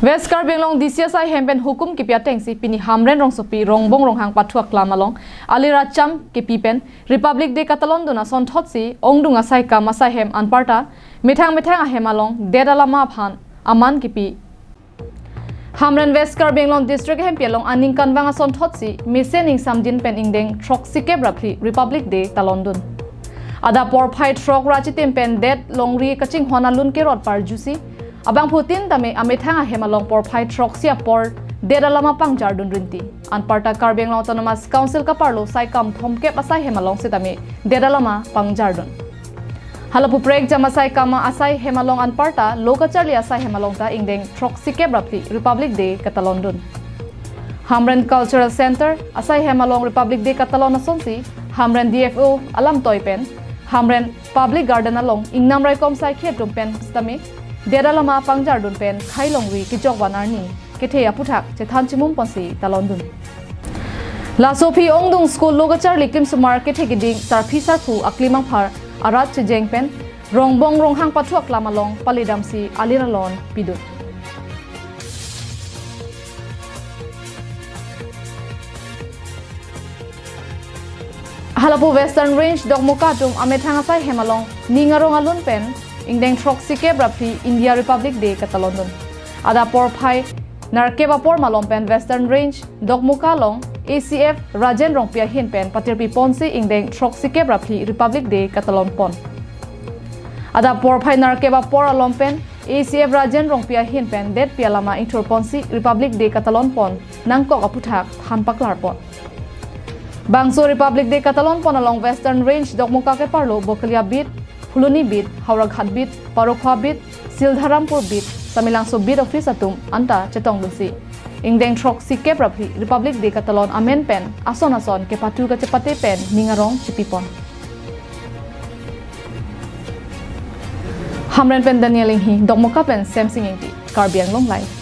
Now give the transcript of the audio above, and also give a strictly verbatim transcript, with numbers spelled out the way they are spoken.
West Karbi Anglong D C asai hem pen hukum kipi atengsi pini Hamren rongsopi Rongbong Ronghang pathu aklam along aliracham kipi pen Republic Day katalondun asonthotsi ongdung asai kam asai hem anparta methang methang ahem along det alama aphan aman kipi. Hamren West Karbi Anglong District hempi along aningkanvang asonthotsi mesen ingsamdin pen ingdeng throksikep ra phli Republic Day talondun. Adap porphai throk ra chitim pen det longri kachinghon alun kerot parjusi abangphutin tame amethang ahem along porphai throksi apor det alama pangjardun rinti. Anparta Karbi Anglong Autonomous Council kaparlo sai kam thomkep asai hem along sitame det alama pangjardun. Halapu prekjam asai kama asai hem along anparta lo kacharli asai hem along ta ingdeng throksikep ra phli Republic Day katalondun. Hamren Cultural Center asai hem along Republic Day katalon asonsi Hamren D F O alamtoi pen Hamren Public Garden along ingnam raikom sai khe atum pen sitame det alama pangjardun pen khai longri kejokvan arni kethe aputhak chethan chimum ponsi talondun. Laso aphi ongdung school lo kacharli klimsomar kethe keding sarpi sarpo aklim angphar arat chejeng pen Rongbong Ronghang pathu aklam along palidamsi aliralon pidun. Halapu Western Range Dokmoka atum amethang asai hem along ning arong alun pen ingdeng throksikep ra phli India Republic Day katalondun. Adap porphai nerkep apor malom pen Western Range Dokmoka along A C F Rajen Rongpi ahin pen patirpi ponsi ingdeng throksikep ra phli Republic Day katalon pon. Adap porphai nerkep apor alom pen A C F Rajen Rongpi ahin pen detpi alama ingthur ponsi Republic Day katalon pon nangkok aputhak than paklar pon. Bangso Republic Day katalon pon along Western Range Dokmoka keparlo Bokolia Beat, Phuloni Beat, Howraghat Beat, Parokhowa Beat, Sildharampur Beat, Samelangso Beat Office atum anta chetongdunsi ingdeng throksikep ra phli Republic Day katalon amen pen ason ason kepatu kachepate pen ning arong chipi pon. Hamren pen Daniel Inghi, Dokmoka pen Semsing Ingti, Karbi Anglong Live.